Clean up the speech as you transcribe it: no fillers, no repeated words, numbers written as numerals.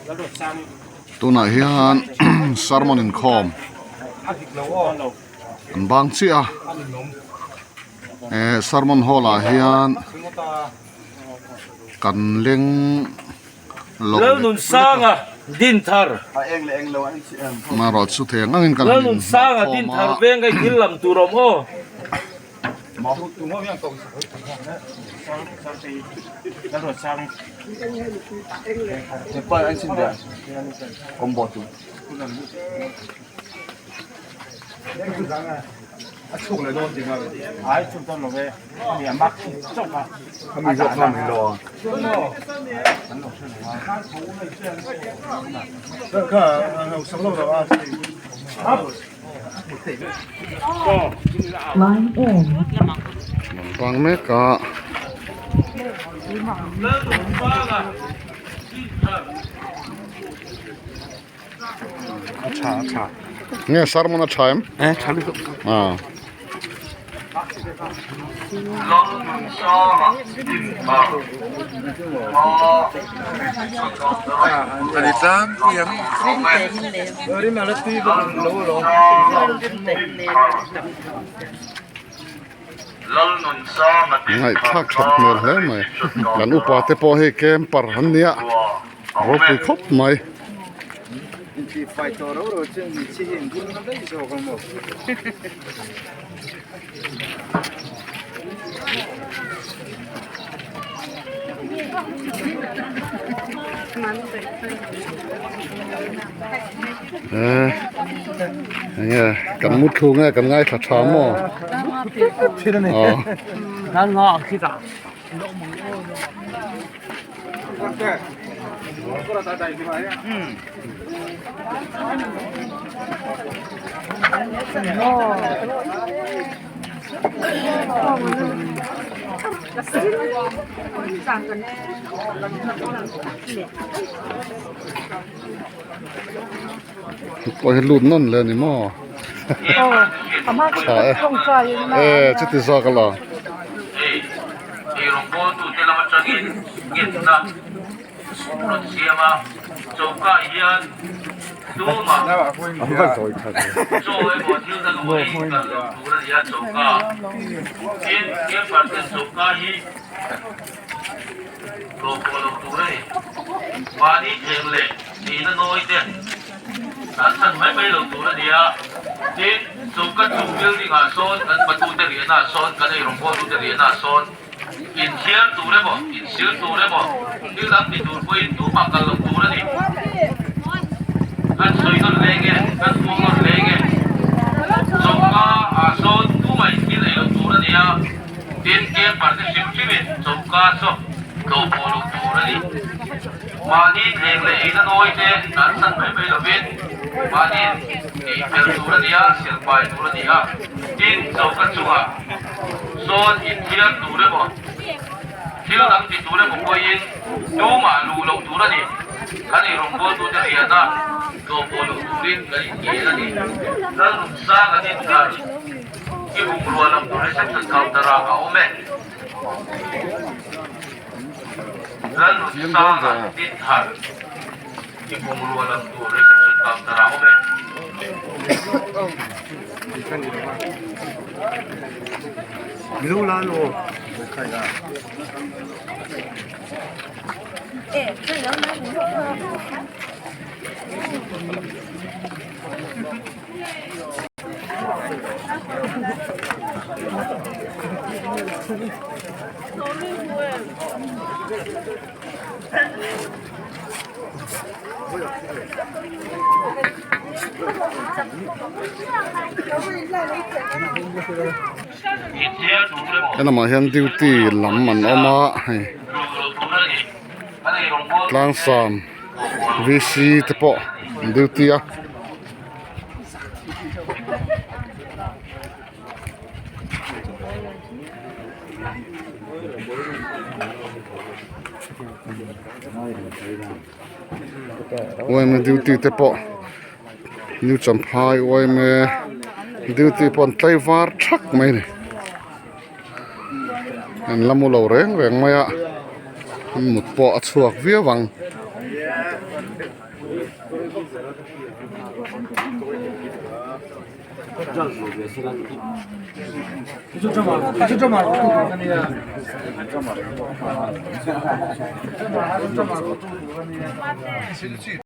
Tunah hian sermon inkhawm an bang chiah a eh sermon hall ah hian kan leng lo Lalnunsanga Dinthar Marawh chu thei ang angin kan han Lalnunsanga inhnawh khawm Dinthar a. veng a thil lam tur awm aw. Bang mek a. Nge sermon a tha em? Aw. Ngaihthlak that hmel hle mai kan upa te pawh hei camper an nia ropui khawp mai. Eh enge kan mu thlu nge kan ngaithla tha maw aw. Pawh hi lut nawn leh a ni maw tha e e chuti zawk alawm. Inthiar tur emaw, insil tur emaw, thil dang ti tur pawhin tumah kal lo tur a ni. Kan sawi nawn leng e, kan puang nawn leng e. Choka ah sawn tumah in thil ei lo tur a ni a, tin camper te hrim hrimin choka saw tlawh pawh lo tur a ni. Mahni thleng leh eina nawi te dan san mai mai lovin mahni tih fel tur a ni a, silpai tur a ni a, tin choka chungah Sawn inthiar tur emaw, thil dang ti tur emaw pawhin tumah luh loh tur a ni. Kan eirawngbualtute riahna tlawh pawh loh turin kan inngel a ni. Lalrumsang an inthar i bungrua lam tur reception counter ah a awm e. Lalrumsang an inthar i bungrua lam tur reception counter ah a awm e. Helamah hian duty lam an awm a hei tlangsam v c te pawh an duty a. Yma duty te pawh new champhai yma duty pawh an tlai var thak mai a ni an la mu lo reng reng mai a an mut pawh a chhuak viau ang.